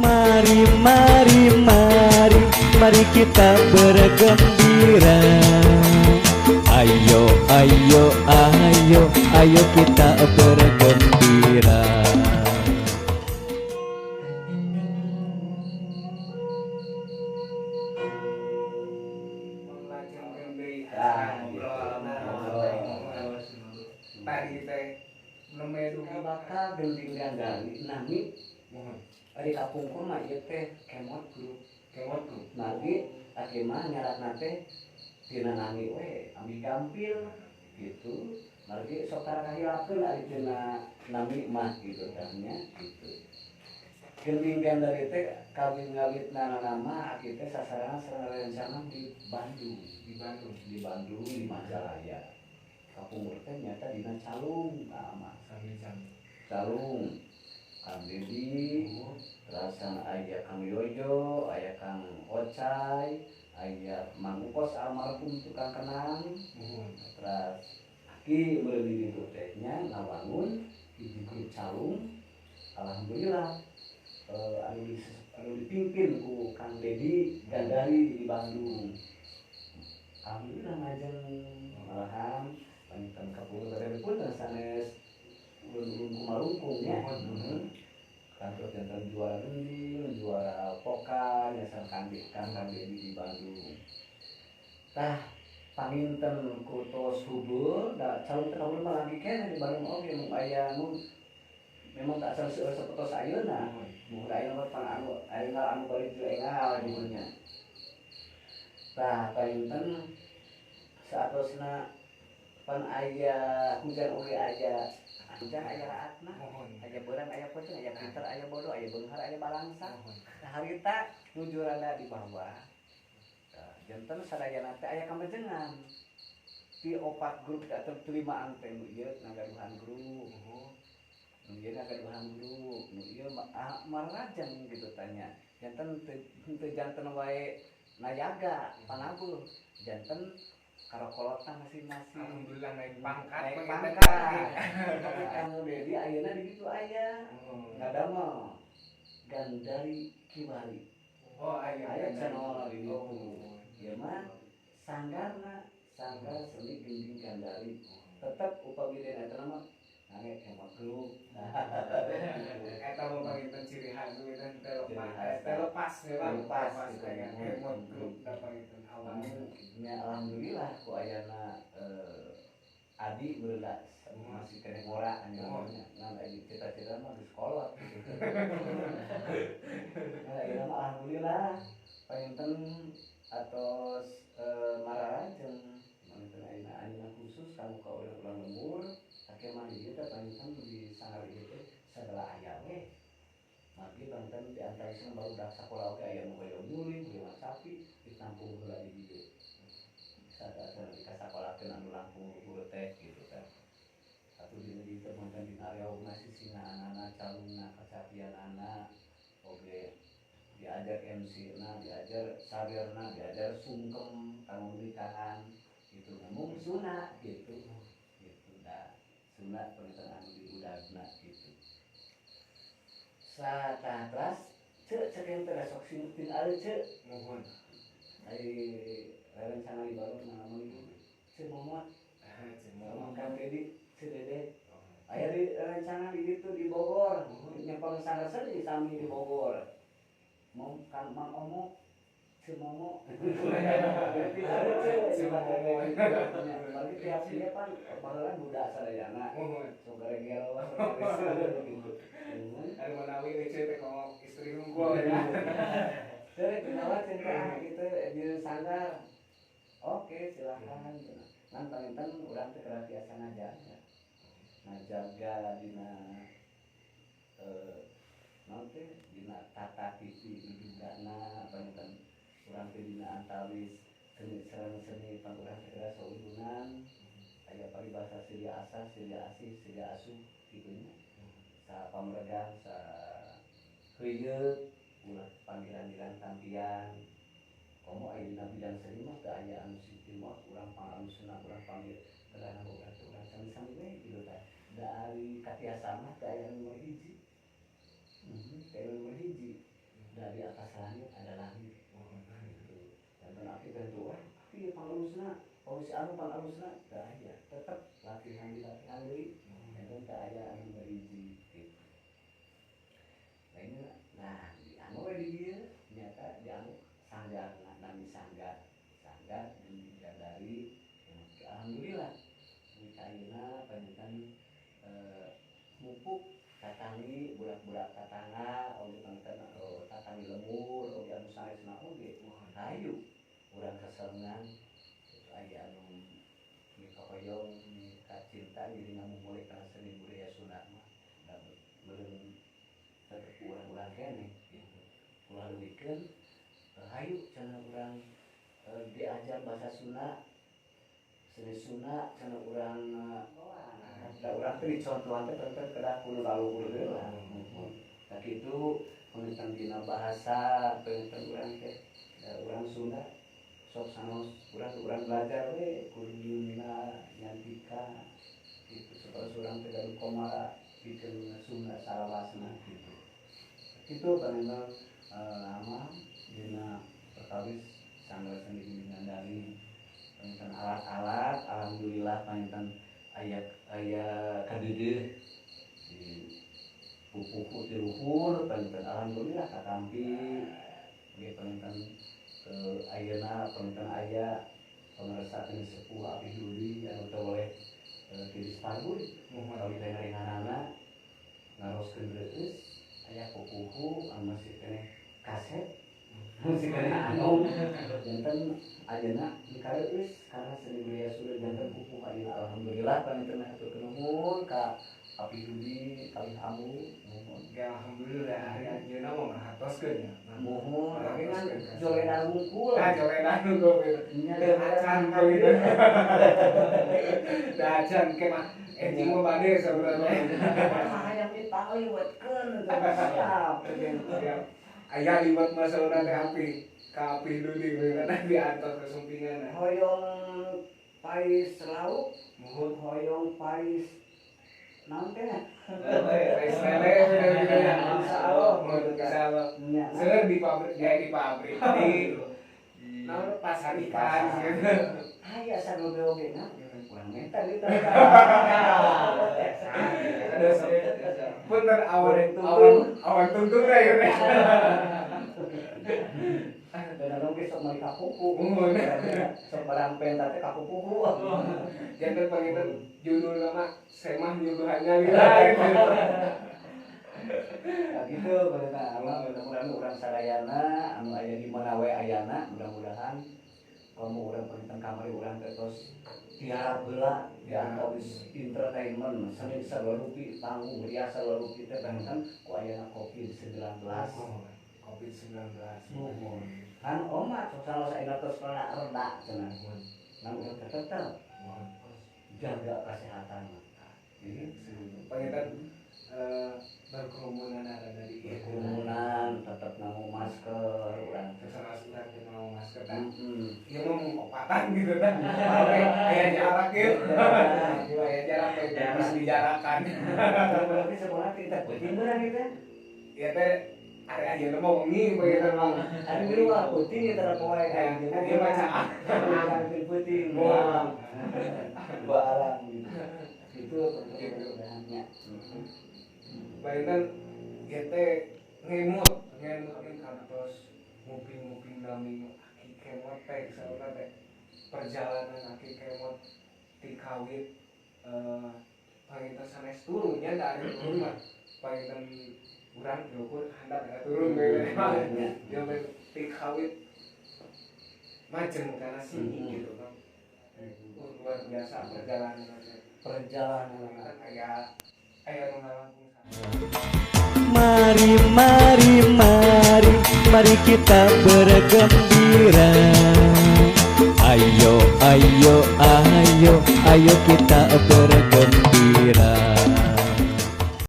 Mari, mari, mari, mari kita bergembira. Ayo, ayo, ayo, ayo kita bergembira. Lajeng deui Ah, ngobrol. Ngobrol. Tadi teh nembe dugi Bakal gending gandari nami. Mohon. Ari kapungkur mah ieu teh Kemot Group. Kemot Group. Margi aki mah nyaratna teh tina nami we ambi gampil gitu. Margi sok tara kahilapeun ari tina nami mah gitu kan nya gitu. Gending gandari teh kawin ngawitna nama aki teh sasarangan sareng rencana di Bandung. Di Bandung. Di Bandung di Majalaya. Kapungkur teh nyata dina calung mah. Sami-sami. Calung Kang Dedi, terasan aya Kang Yoyo, aya Kang Ocai, aya Mang Ukos almarhum tukang kenang, terus aki meureun di ditu teh nya ngawangun hiji grup calung. Alhamdulillah anu dipimpin ku Kang Dedi Gandari di Bandung. Alhamdulillah ngajeng malahan panginten kapungkur teh pun sanes ulun-ulun kumalungkung nya. Kantor jantan juara gending, juara pokal, nya sareng Kang Kang Dedi di Bandung. Tah panginten ku tos hubul, da calon teh kabur mah lagi keneh di Bandung oge mung aya mung memang tak asal seueur sapertos ayeuna. Mung da ayeuna mah pan anu aya anu bari teu engal gitu nya. Tah panginten saatosna pan aya hujan oge aya hujan aya raatna, aya beurang aya peuting, aya pinter aya bodoh, aya beunghar aya balangsa. Tah harita nuju rada di bawah. Tah janten sadayana teh aya kamajengan. Ti opat grup atau limaan teh nu ieu ngagaduhan grup. Nu ieu ngagaduhan grup, nu ieu marajeng gitu tanya. Janten teu janten wae nayaga panabuh, janten karokolotan masing-masing. Alhamdulillah naik pangkat. Naik mah pangkat. kita. Tapi Kang Dedi ayeuna di ditu aya. Ngadamel Gandari Kiwari. Oh, aya. Aya channel di ditu. Oh. Ieu mah sanggarna, sanggar seni gending Gandari. Tetep upami dina eta mah ngangge Kemot Group. Eta mah panginten ciri khas we teh Ciri khas. Telepas ya Bang. Telepas, Telepas gitu. aya Kemot Group da panginten awal. Nya alhamdulillah ku ayana adi beureulah masih keneh ngora anu ngan aya cita-cita mah geus kolot gitu. Nah, ayeuna mah alhamdulillah panginten atos mararajeng panginten ayeuna ayeuna khusus kanggo ka urang lembur ake mah di dieu teh panginten di sanggar ieu teh sagala aya we. Margi panginten di antawisna barudak sakola oge aya nu hoyong nyuling, hoyong sapi ditampung heula di dieu. Sadasar di kasakolakeun anu langkung luhur teh gitu kan. Satu dina di teh panginten dina reogna sisingaanana, calungna, kacapianana oge diajar MC na, diajar saberna, diajar sungkem kanggo nikahan gitu. Mung sunah gitu. Gitu da. Sunah panginten anu dibudagna gitu. Satah teras ceu cek teh sok sing tin aleu ceu. Mohon. Ari rencana di baru ngalamun ieu. Ceu momot. Ceu Momot momot. Kang Dedi, Ceu Dede. Aya di rencana di ditu di Bogor. Nyepeng sanggar seni sami di Bogor. Mong Kang Mang Omo, Ceu Momo. Berarti aleu ceu. Ceu Momo. Bagi tiap ieu pan baheula budak sadayana. Mohon. Sok garegel sok gitu. Anu manawi we ceu teh komo istri unggul ya. Jadi kenalan cinta gitu di sanggar. Oke, silakan. Ngan panginten urang teh kedah tiasa ngajaga. Ngajaga dina naon teh dina tata titi dudugana panginten urang teh dina antawis seni sareng seni pan urang teh kedah sauyunan. Aya paribasa silih asah, silih asih, silih asuh kitu nya. Sa pamregan, sa heuyeut ulah panggilan-gilan tampian. Komo aya dina bidang seni mah teu aya anu sistem mah urang pangalusna urang panggil terana urang teh urang sami-sami we gitu tah. Da ari katiasa mah teu aya nomor hiji. Oh, si anu pan alusna teu aya, tetep latihan, dilatihan deui, eta teu aya anu hiji gitu. Lainnya, nah, dianggo we di dieu, nyata dianggo sanggar, nami sanggar, sanggar di Bidadari. Alhamdulillah di ayeuna panginten mupuk tatanggi, budak-budak tatangga oge panginten, tatanggi lembur oge anu sanesna oge hayu urang kasarengan itu. Aya anu mikahoyong, mikacinta, jadi ngamumule kana seni budaya Sunda mah da meureun tetep urang-urang keneh gitu. Ulah leuwihkeun, hayu cenah urang diajar bahasa Sunda, seni Sunda cenah urang, da urang teh dicontohan teh tetep kedah kudu laluhur heula. Nah, kitu panginten dina bahasa, panginten urang teh da urang Sunda sok sanaos urang, urang belajar we kudu dina nyantika gitu, supaya urang teh gaduh komara pikeun Sunda salawasna gitu. Kitu panginten ama dina perkawis Sanggar Seni Bidadari. Panginten alat-alat alhamdulillah panginten aya, aya kadeudeuh di pupuhu ti luhur, panginten alhamdulillah katampi oge. Panginten ayeuna panginten aya pangersa teh sepuh Abi Duli anu teu boleh tiris parbuy kawit ringanana naroskeun reueus, aya pupuhu anu masih keneh kasep, masih keneh anom, janten ayeuna dikareueus karena seni budaya Sunda. Janten pupuh ayeuna alhamdulillah panginten hatur nuhun ka Abi Duli kalih Amu, nuhun. Ya, alhamdulillah ari anjeunna mah merhatoskeun ya. Muhun, tapi kan jolenan wungkul. Nah, jolenan wungkul. Nya. Teu acan kali itu. Da acan ke mah enjing mah bade sebenarnya. Hayang dipaliwetkeun siap. Siap. Aya liwat masalah teh api ka api Duli we kana diantos kesumpingan. Hoyong pais lauk, Muhun. Hoyong pais naon teh? Pais lele gitu ya. Insyaallah. Muhun, insyaallah. Nya. Seueur di pabrik, ya di pabrik, di naon, pasar ikan gitu. Aya sagobe oge na. Urang menta gitu. Ada punten awan. Goreng tungtung. Awan, awan tungtung teh ya teh. Dan anu ge sok meuli kapupu. Muhun. Sok barang penta teh kapupu. Janten panginten judul nama semah nyuguhannya lila gitu. Nah, gitu panginten ama mudah-mudahan urang sadayana anu aya di mana we ayana, mudah-mudahan komo urang panginten kamari urang teh tos tiarap heula di antawis entertainment seni sagala rupi, panggung rias sagala rupi teh panginten ku ayana Covid-19. Covid-19. Muhun. Kan omat sok sanaos ayeuna tos rada reda cenah. Ngan urang teh tetep jaga kesehatan mah. Gitu. Panginten berkerumunan ada dari Berkerumunan tetep nganggo masker urang teh. Terserah urang teh mau masker kan. Heeh. Ieu mah mau opatan gitu kan. Oke, aya jarak gitu. Aya jarak teh harus dijarakan. Berarti sekolah kita peuting beurang gitu. Ya teh ari ayeuna mah wengi panginten mah. Ari di luar peuting ya tara poe Ya, ieu mah caah. Peuting. Wah. Dua alam gitu. Itu mudah-mudahannya. Panginten ieu teh ngemut, ngemut nih kantos nguping-nguping nami Aki Kemot teh saurna teh perjalanan Aki Kemot ti kawit panginten sanes turunnya dari turun mah panginten urang diukur handap ya turun we Nya. dia teh ti kawit majeng kana sini gitu kan. Luar biasa perjalanan teh. Perjalanan. Kan aya aya nu ngalangkung. Mari, mari, mari, mari kita bergembira. Ayo, ayo, ayo, ayo kita bergembira.